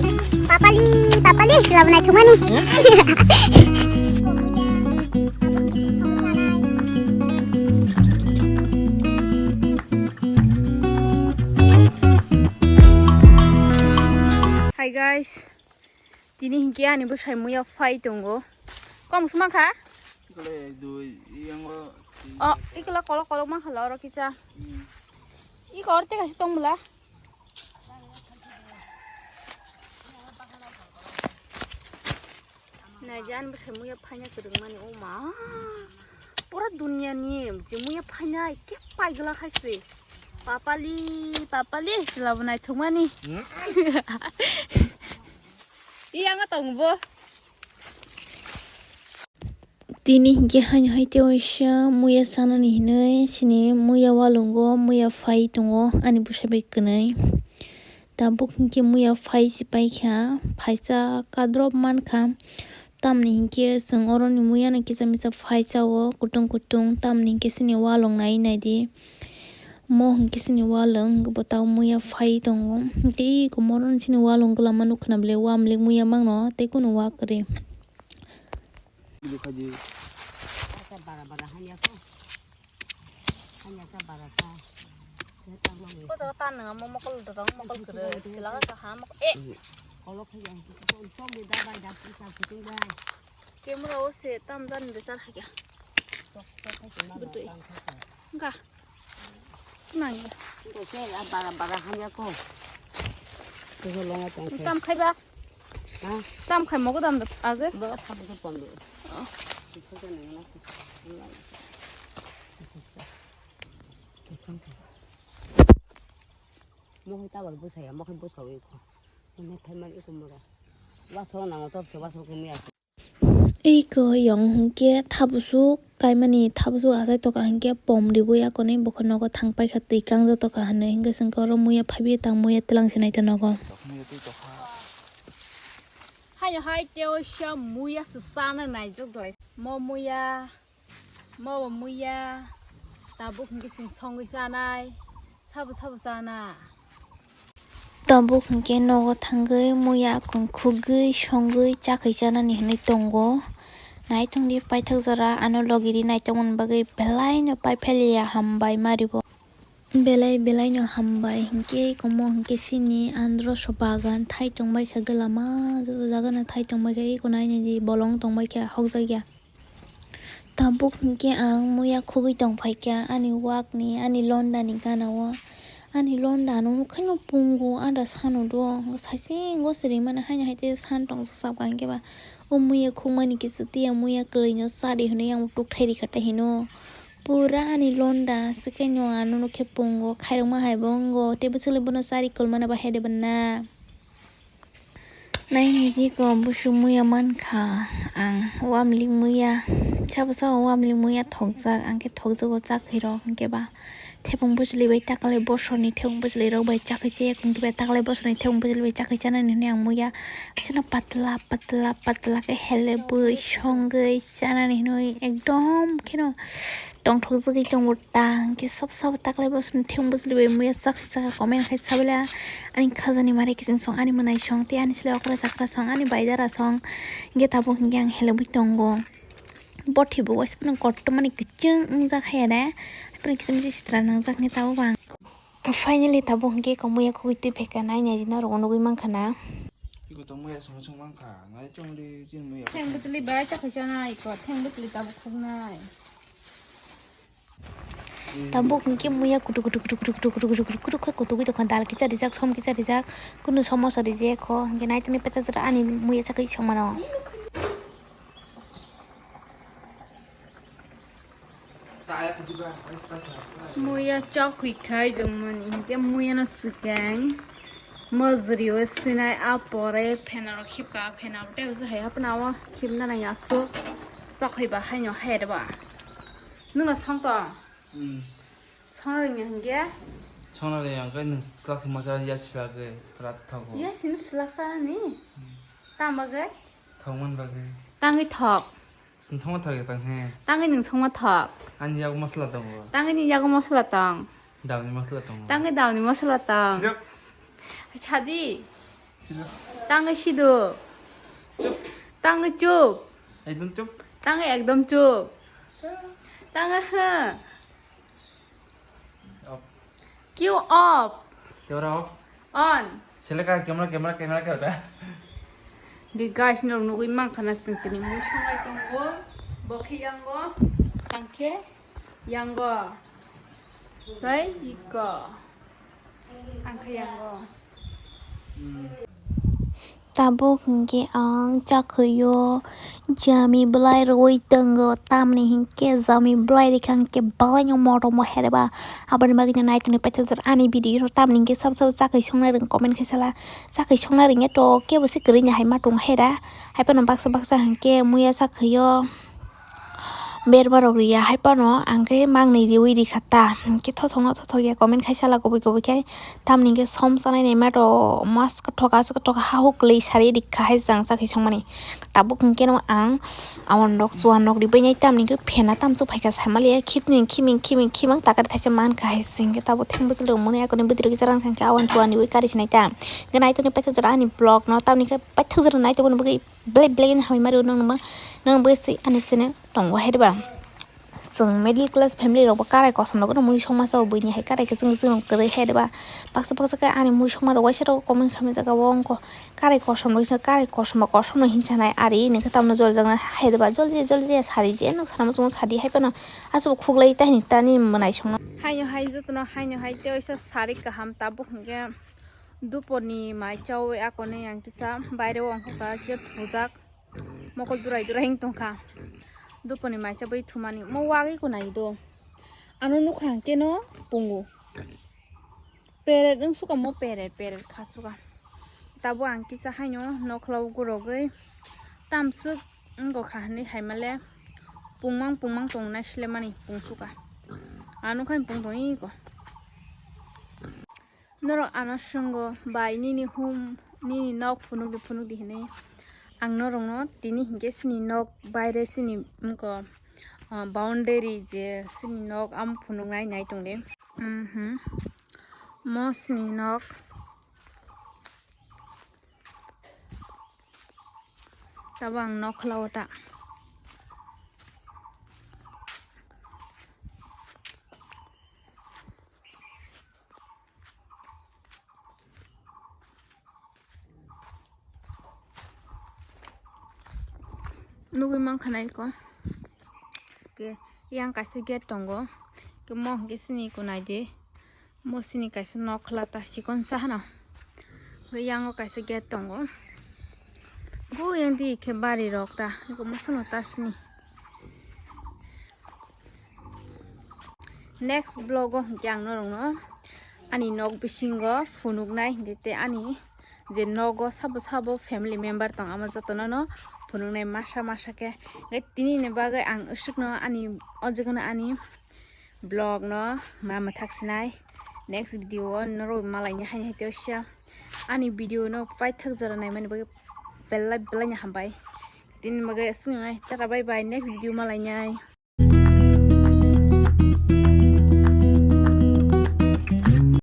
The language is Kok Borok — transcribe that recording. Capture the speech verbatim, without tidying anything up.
Papali, papali, labu nai thumani. Hi guys, tini hinkhe ani bwsai muya phai tongo. Kom se mankha? Ikle dui, iyango. Oh, ikla kolok kolok mankha lo oro kisa. Hmm. Iko orte kasi tong bwla. Nai jan bwsai muya phaina kwrwngmani o ma. Pura dunia ni je muya phaina khe paigla khai se. Papali, papali, chwla bo naithokmani. Hmm? Iyang tong bo. Tini hinkhe haino hai tei waisa muya chanani hinwi chini muya walungo muya phai tongo ani bwsai bai kwnwi. Tabuk hinkhe muya phai se paikha, phaisa kadrop mankha. Tamni hinkhe chwng oroni muyano kisa misa phai chao kutung kutung, tamni hinkhe chini walung nai naidi. Mo hinkhe chini walung bwtao muya phai tongo. Tei komoroni chini walung gwlama nukkhwna bwle wamlik muya mangno tei kunu wa kwrwi. Asa bara bara hanya ko. Hanya sa bara sa. Ko to tan nang mo mokol to tong mokol kere sila ka ha mok eh. Kolok hanya ko to tong de da bai da sa kutung bai. Camera o se tam dan de sar haya. Tok tok hai ma. Betul. Enggak. Nang ya. Ko se la bara bara hanya ko. Ko longa tong. Tam khai ba? Ha? Tam khai mo ko dam da aje. Ba tham ko pon de. Oh. Ko se nang na. Mo hai ta bal bu sa ya, mo hai bu sa wi ko. Mo thai man iko mo ra. Wa so nang to se wa so ko mi a. Iko yong hwnkhe thabusuk kaimani thabusuk achai toka hwnkhe pom ribui akonwi bokhe nogo thang paikha twi kangjak toka hwnwi hwnkhe chwngkhe oro muya phaibi tang muya twlang se naita nogo. Haino hai tei waisa muya se chana naijak lai. Mo muya, mo bo muya, tabuk hwnkhe chwng songwi chanai, sabo sabo chana. Tabuk hwnkhe nogo thangwi muya kung khugwi songwi chakhwi chanani hinwi tongo. Naitongdi paithak jora ano logi ri naitongmani bagwi belaino paiphaliya hambai maribo. Belai belaino hambai hinkhe komo hinkhe chini androso bagan thai tongbaikha gwlama joto jagano thai tongbaikha eko nainidi bolong tongbaikha hokjakya. Tabuk hinkhe ang muya khugwi tongphaikha ani wakni, ani londani ganao. Ani londa ano nukhaino pungo, ada sano do, saisingo se rimani haino hai tei san tongsa sabkha hinkhe ba. O muya khugmani kisa tiya muya kwlwino chadi hinwi ang tukthai rikha tei hino. Pura ani londa swkaino ano nukhe pungo, khairokma hai bo wngo, tei bwswk le bono chari kolmano ba hai de bwna. Nainai di ko busuk muya mankha ang, wamlik muya, sabo sabo wamlik muya thokjak, ang khe thokjago chakhwi rok, hwnkhe ba thebung bwchwlwi bai taklai bosorni thebung bwchwlwi rok bai chakhwi chaya, hwnkhe ba taklai bosorni thebung bwchwlwi bai chakhwi chanani hwnwi ang muya, aswkno patla patla patla khe helebwi songwi chanani hwnwi ekdom kheno tongthokjagwi tongo. Ta hwnkhe sabo sabo taklai bosorni thebung bwchwlwi bai muya chakhwi chakha comment khai sabila ani khajani mari kiching song ani mwnai song tei ani chwlai okra chakra song ani baidara song hwnkhe tabuk hwnkhe ang helebwi tongo. Bothibo waisa phano kotormani kwchwng wngjak haiya de, haphano kisa misa sitra nangjak hwnkhe tabuk ang. Finally tabuk hwnkhe eko muya khugwi twi phaikha nai nai di norok nugwi mankha na. Eko to muya song song mankha nai chongri chini muya. Theng bwchwlwi bai chakhwi chanai eko theng bwchwlwi tabuk khuknai. Tabuk hwnkhe muya kutu kutu kutu kutu kutu kutu kutu kutu khe kutugwi tongkha, dal kisa rijak, som kisa rijak, kunu somosa rijak kho, hwnkhe naitongni peta jora ani muya chakhwi songmano. Muya chakhwi khai tongmani, hwnkhe muyano swkang mojrio sinai, a pore phenaro khipka, phenaro tei hwsai hai hapna o khipna nang ya so chakhwi ba haino hai rwba. Nwngno song tong? Hmm. Song rwngya hwnkhe? Song rwngya hwnkhe nwng slak thwngma cha ya slagwi rat thago. Ya sini slak sanani? Hmm. Tang bagwi? Thokman bagwi. Tangwi thok. Sini thokma thok ya tang he. Tangwi nwng songma thok. Ani yago masala tongo. Tangwi ni yago masala tong. Damni masala tongo. Tangwi damni masala tong. Sirok. Sadi. Tangwi sidu. Tangwi chup. Ekdom chup. Tangwi ekdom chup. Tangwi ha. Off. Cue off. Camera off. On. Seleka camera, camera, camera khe da. Di guys, norok nugwi mankha na chwng tini mui songlai tongo. Bo khe yango. Ang khe yango. Bai iko. Ang khe yango. Tabuk hinkhe ang chakhwio jami bwlai rwui tongo, tamni hinkhe jami bwlai rikha hinkhe bwlaino motom bo hereba, aboni bagwino naitoni paithakjak ani video rok, tamni hinkhe sabo sabo chakhwi songnai rwng comment khaisala, chakhwi songnai rwngya to kebo se kwrwini hai ma tong hera, haiphano baksa baksa hinkhe muya chakhwio. Berma rok riya hai phano ang khe mangnwi riwi rikha ta, hinkhe thothokno thothok ya comment khaisala kubui kubui khe, tamni hinkhe som chanai naima rok mas kothok aswk kothok ha huk kwlwi sari rikha hai jang chakhwi songmani. Tabuk hinkhe no ang awan rok chuan rok ribai nai, tamni hinkhe phena tamswk phaikha saimaliya, khibni khiming khiming khimang takari thaisa mankha hai se, hinkhe tabuk theng bwchwlwi rwmani akoni bwtwi rok charang thangkhe awan chuan riwi kari sinai ta. Hinkhe naitoni paithak jora ani vlog no tamni hinkhe paithak jora naitongmani bagwi. Belai belai no hambai mari o nang nangma nang bo se ani channel tongo hai ba. Chwng middle class family rok bo karai kosom rok no mui songma sao buini hai karai kwchwng kwchwng rok kwrwi hai ba. Baksa baksa khe ani mui songma rok waisa rok comment khamjak abo wngkha karai kosom rok karai kosom ba kosom no hinsa nai ari nokhe tamno jol jak nai hai ba jol je jol je sari je nok sana muchungo sadi hai phano aswk khuklai tahini tani mwnai songno. Haino hai jotono haino hai tei waisa sari kaham tabuk hinkhe. Duponi mai chawi akoni ang kisa baire o wngkha kisa thujak mokol durai durai wng tongkha. Duponi mai chawi thumani mo wagwi kunai do. Ano nukha ang keno pungu. Peret wng suka mo peret peret kha suka. Tabo ang kisa haino nokhla o gurogwi tamswk wngkha hinwi haimale pungmang pungmang tongnai silemani pung suka. Ano khai pung tongwi ko. Norok ano swngo, "Bai, nini hum, nini nok phunukdi, phunukdi," hinwi. Ang norokno tini hinkhe chini nok baire chini, wngkha, ah, boundary je chini nok, amo phunuknai nai tongdi. Mhm. Mo chini nok. Tabo ang nokhla o ta. Nugwi mankha na iko. Ke yang kaisa gate tongo. Ke mo hwnkhe sini iko naidi. Mo sini kaisa nokhla ta sikon sa hano. Hwnkhe yango kaisa gate tongo. Go yang di khe bari rok ta. Iko mo sono ta sini. Next vlog o hwnkhe ang norokno ani nok bisingo phunuknai hinkhe tei ani je nogo sabo sabo family member tong amo jotono no phunuknai masa masa khe. Hinkhe tini ni bagwi ang aswkno ani o jagano ani vlog no ma mwthak sinai. Next video o norok malaini haini hai tei ani video no paithak jora naimani bagwi belai belai ni hambai. Tini bagwi aswkno tata bye bye, next video malainai.